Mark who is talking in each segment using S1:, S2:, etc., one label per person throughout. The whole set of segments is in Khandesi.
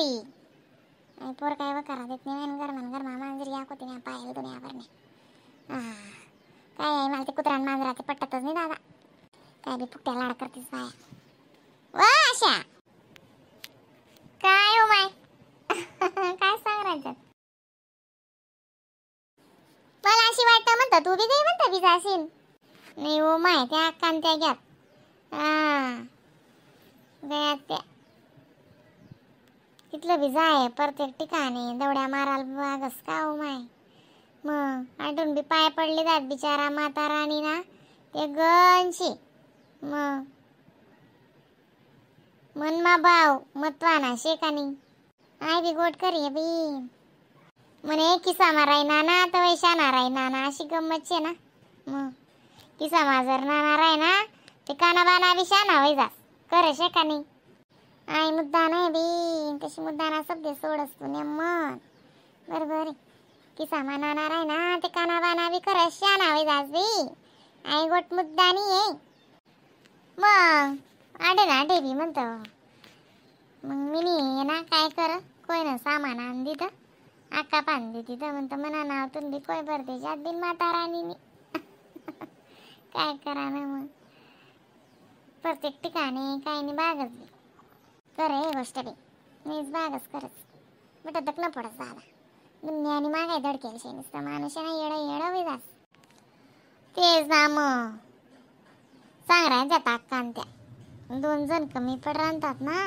S1: पोरी आई पोर काय व करा देत नाही गरमान गरमा मांजरी याकोती नाही पायल दुनियाभर नाही. काय आहे मला ते कुत्रा मांजरा ते पटतच नाही दादा. काय बी फुकट्या लाड करतेस बाया. वा आशा काय हो माय काय सांग राज्यात मला अशी वाटतं म्हणतं तू बी गई म्हणतं बी जाशील नाही हो माय त्या अक्का त्या घ्यात. हा गयात त्या तिथलं बी जाय प्रत्येक ठिकाणी दौड्या मारायला बागस का हो माय. मग आठवून बी पाय पडले जात बिचारा माता राणी ना ते गणशी. मग मनमा भाव मतवाना शेकानी I बी गोट करी बी म्हणे किसा माराय नाना तर वैशा राय नाना अशी गंमत शे ना. मग किसा मा जर नाना राय ना ते काना बाना बी शाना वै जास कर शेकानी. आई मुद्दा नाही बी तशी मुद्दा ना सध्या सोडस तू नेमन बरोबर आहे. किसा मा नाना राय ना ते काना बाना बी कर शाना वै जास बी आई गोट मुद्दा नाही आहे. मग आडे ना आडे बी म्हणतो मग मी नाही ना काय कर कोय ना सामान आण दितं आका पान दे तिथं म्हणतं म्हणा नाव तुम्ही कोय परदेशात बिन माता राणीनी काय करा ना मग प्रत्येक ठिकाणी काही नाही बागच बी कर हे गोष्ट बी मीच बागच करच बेटा दखणं पडत दादा दुनियाने मागाय धडकेल शे नुसतं माणूस ना येडं येडं बी जास. तेच ना मग सांग राहत्यात अक्का आणि त्या दोन जण कमी पड राहतात ना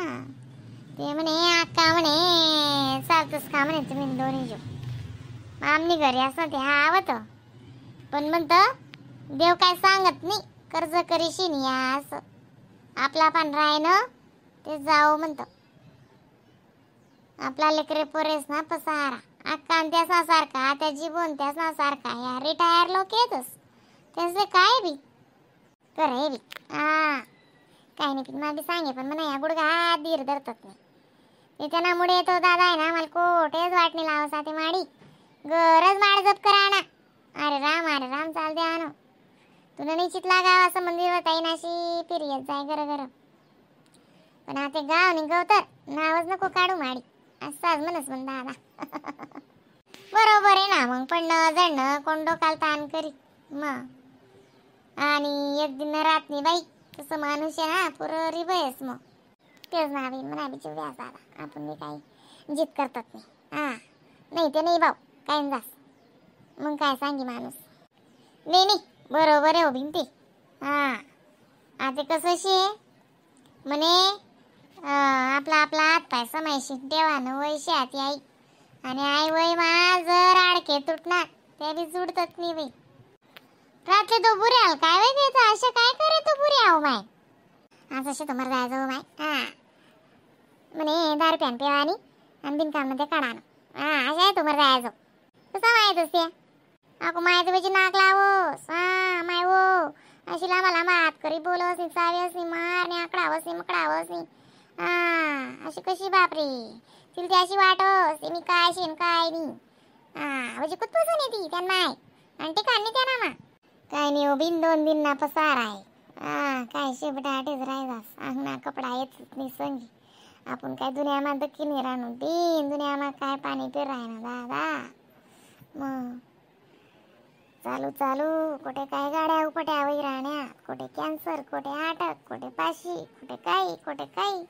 S1: ते म्हणे अक्का म्हणे चालतंच का म्हणे तुम्ही दोन्ही जीव आमनी घरी असं ते हा आवत पण म्हणतं देव काय सांगत नाही कर्ज करीशी नाही असं आपला पण राय ना ते जाओ म्हणतं आपला लेकरे पोरेस ना पसारा अक्का आणि त्याच सारखा त्या जीवन त्याच ना सारखा या रिटायर लोक येतच त्याचं काय बी कर हे बी. हा काय नाही मला बी सांगे पण म्हणा या गुडघा धीर धरतात नाही ते त्यांना येतो दादा आहे ना मला कोठेच वाटणी लावसा ते माडी गरज माड जप करा ना. अरे राम चाल द्या ना तुला नाही चितला गाव असं मंदिर ताई नाशी फिरियत जाय गर गर पण आता गाव नाही गाव तर नावच नको काढू माडी असाच म्हणस म्हण दादा बरोबर आहे ना. मग पडणं जडणं कोण डोकाला ताण करी मग आणि एक दिन राहत नाही बाई तसं माणूस आहे ना पुरं रिबयस मग तेच ना बी म्हणा बी व्यास दादा आपण बी काही जित करतात नाही. हां नाही ते नाही भाऊ काय जास मग काय सांगी माणूस नाही नाही बरोबर आहे हो भिंती. हां आता कसं शे म्हणे आपला आपला हात पाय समायशी ठेवा ना वैशी आती आई आणि आई वय मा जर आडके तुटणार त्या बी जुडतात नाही बाई. रात्री तो बुरी आल काय वय द्यायचं अशा काय करे तो बुरी आहो माय असं शे तुम्हाला जायचं हो माय. हां म्हणे दारू प्यान पिवानी आणि बिनकामध्ये काढा ना. हां अशा आहे तुम्हाला जायचं कसं माहीत असते अगो माय तुझी नाक लावोस. हां माय हो अशी लांबा लांबा हात करी बोलवस नाही चावीस नाही मार नाही आकडावस नाही मकडावस नाही. हां अशी कशी बापरे तिला ती अशी वाटस मी काय शेन काय नाही. हां म्हणजे कुठपासून येते त्यांना आहे आणि ते काढणी त्या ना मा काय नाही हो बिन दोन दिन ना पसार आहे. हां काय शेपटा आटेच राहायचास अंगणा कपडा येतच नाही संगी आपण काय दुनियामा दखी नाही राहणू बिन दुनियामा काय पाणी पिर ना दादा. मग चालू चालू कुठे काय गाड्या उपट्या वै राहण्यात कुठे कॅन्सर कुठे अटक कुठे पाशी कुठे काही कुठे काही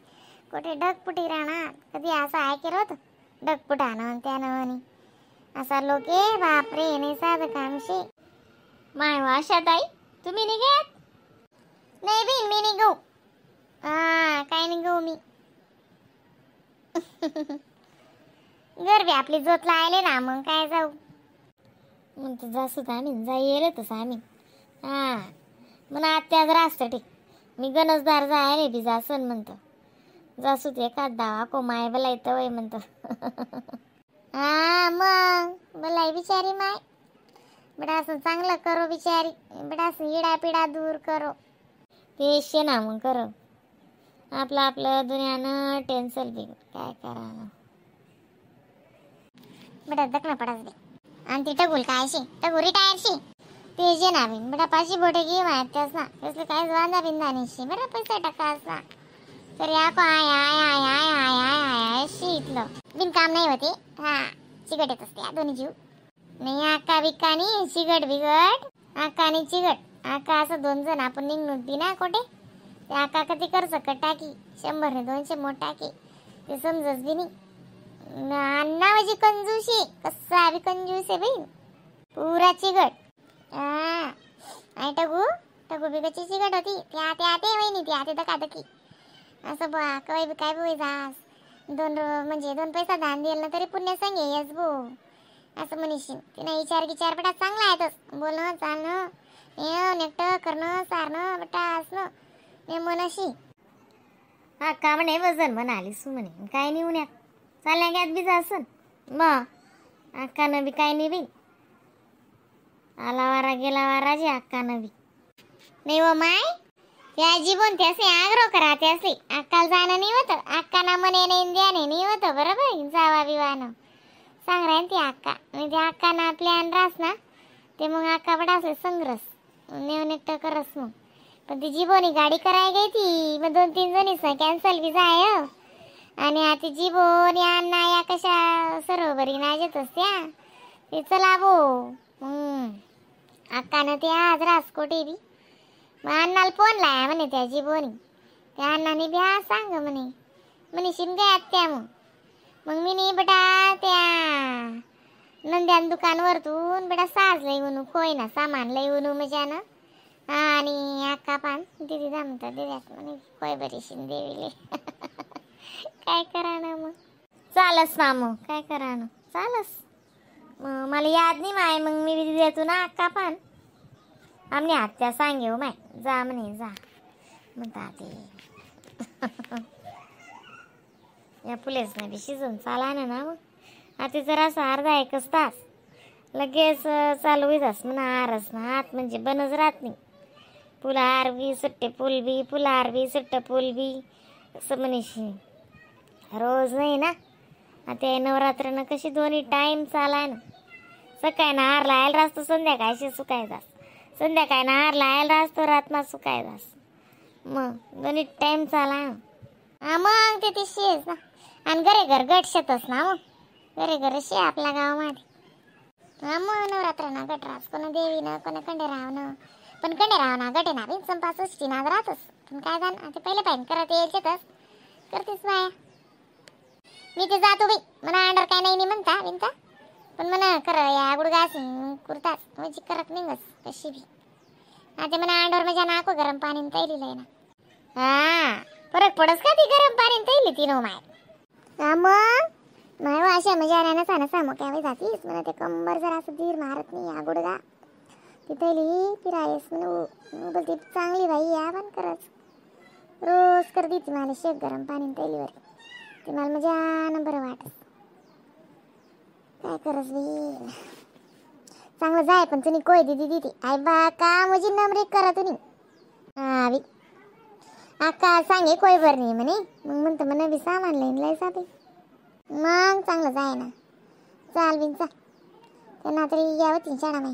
S1: कुठे ढगपुटी राहणार कधी असं ऐकेल होतं ढगपुटानं त्यानं आणि असा लोक ए बापरे नाही साधं कामशे.
S2: माय आशा ताई तुम्ही निघात
S1: नाही बिन मी निघू. हा काय निघू मी गरबी आपली जोतला आले ना मग काय जाऊ
S2: मग तर जासू आम्ही जाई येईल तसं आम्ही. हां म्हणा आत्याच रास्त ठीक मी गणजदार जाय रे बी जासन म्हणतो जासू ते एखाद दावा को माय बला येतं वय म्हणतो.
S1: हा मग बोलाय बिचारी माय बेटा असं चांगलं करो बिचारी बेटा असं इडा पिडा दूर करो
S2: ते शे ना मग करो आपलं आपलं दुनियानं टेन्शन बी काय करा
S1: बेटा दखना पडस बी आणि ती टगुल काय शे टगू रिटायर शे ते जे ना बिन बेटा पाशी बोटे घे माय त्याच ना त्यासले काहीच वांदा बिंदा नाही शे बेटा पैसा टाका असला. तरी आको I I I I I I I I शीतलं बिनकाम नाही होते. हा चिकट येत असते दोन्ही जीव नाही. आका बिक्का नाही चिकट बिगट आका आणि चिकट आका असं दोन जण आपण निघणू बी ना कोठे. ते आका कधी कर्ज टाकी 100 ने 200 मोठ टाकी ते समजस बी नाही. अण्णा म्हणजे कंजूस आहे कसा बी कंजूस आहे बाई पुरा चिकट. आणि टगू टगू बी कशी चिकट होती त्या त्या ते वहिनी ती आते दकादकी असं बा कवाय बी काय बोय जास दोन म्हणजे 2 पैसा दान दिल ना तरी पुण्य संगे यस बो असं म्हणशील. तिनं विचार गिचार बटा चांगला आहे तस बोलणं चालणं नेकटं करणं सारणं बटा असणं ने मनशी.
S2: हा का म्हणे वजन म्हणाली सू म्हणे काय नाही उन्या चालल्या घ्यात बी जासन मग अक्कानं बी काय नाही बी आला वारा गेला वारा जे अक्कानं बी
S1: नाही व माय. ते आजी बोलते असे आग्रह करा ते असे अक्काला जाणं नाही होतं अक्काना म्हणे नाही द्याने नाही होतं बरोबर जावा बिवानं सांग राहीन ती अक्का. म्हणजे ते अक्काना प्लॅन रास ना ते मग अक्का बडा असे संग्रस नेऊन एकटं करस मग. पण ती जिबोनी गाडी कराय गई ती मग 2-3 जणीच कॅन्सल बी जाय. आणि आता जिबोनी अण्णा या कशा सरोवरी ना येतच त्या ते चला बो अक्कानं ते आज रास कोठे बी. मग अण्णाला फोन लाया म्हणे त्या जिबोनी त्या अण्णाने बी हा सांग म्हणे म्हणे शिंदे आत्या. मग मग मी नाही बेटा त्या नंद्यान दुकानवरतून बेटा साज लई उनू खोय ना सामान लई उनू मजानं. आणि अक्का पान दिदी जमतं दिद्यात म्हणे खोय बरी शिंदेविले. काय करा ना मग
S2: चालस ना मग काय करा ना चालस मग मला याद नाही माय. मग मी दिदी देतो ना अक्का पान आमने आत्या सांगे हो माय जा म्हणे जा म्हणता ते. या पुलेस ना बी शिजून चाला ना ना मग आता जरासं अर्धा एकच तास लगेच चालू होईस म्हणा आरस ना हात म्हणजे बनच राहत नाही. फुलार बी सुट्टे फुल बी फुलार बी सुट्टे फुल बी असं म्हणीशी रोज नाही ना. आता नवरात्रनं कशी दोन्ही टाईम चालाय ना सकाळी ना हार लायला राहतो संध्याकाळशी सुकाय जास संध्याकाळी ना हार लायला राहतो रातमा सुकाय जास मग दोन्ही टाईम चालाय.
S1: हा मग ते शेच ना आणि घरे घर गट शेतच ना मग घरे घर शे आपल्या गावामध्ये. हा मग नवरात्र ना गट रास कोण देवी ना कोण खंडेराव ना पण खंडेराव ना गटे ना बिन संपा सृष्टी ना राहतच. पण काय जाण ते पहिले पाहिजे करत यायचेतच करतेच बाया. मी ते जातो बाई म्हणा अंडर काय नाही म्हणता विनता पण म्हणा कर या गुडगा कुर्ताच म्हणजे करत निघस कशी बी. आता म्हणा अंडर म्हणजे नाको गरम पाणी तैली ना. हा फरक पडस का ती गरम पाणी तैली ती नो my. हा मग माय अशा मजा नाही नसा नसा मग काय जातीस म्हणा ते कंबर जरा असं धीर मारत नाही या गुडगा ती तैली फिरायस म्हणून बोलते चांगली बाई या पण करच रोज कर देते मला शेक गरम पाणी तैलीवर ती मला मजा बरं वाटत. काय करस बाई चांगलं जाय पण तुम्ही कोय दिदी दिदी आई बा का म्हणजे नमरी करा तुम्ही. हा बी अक्का सांगे कोय बर नाही म्हणे मग म्हणतो म्हणा बी सामान लईन लय साबे मग चांगलं जाय ना चाल बिन चाल त्यांना तरी यावं तीन शाळा माई.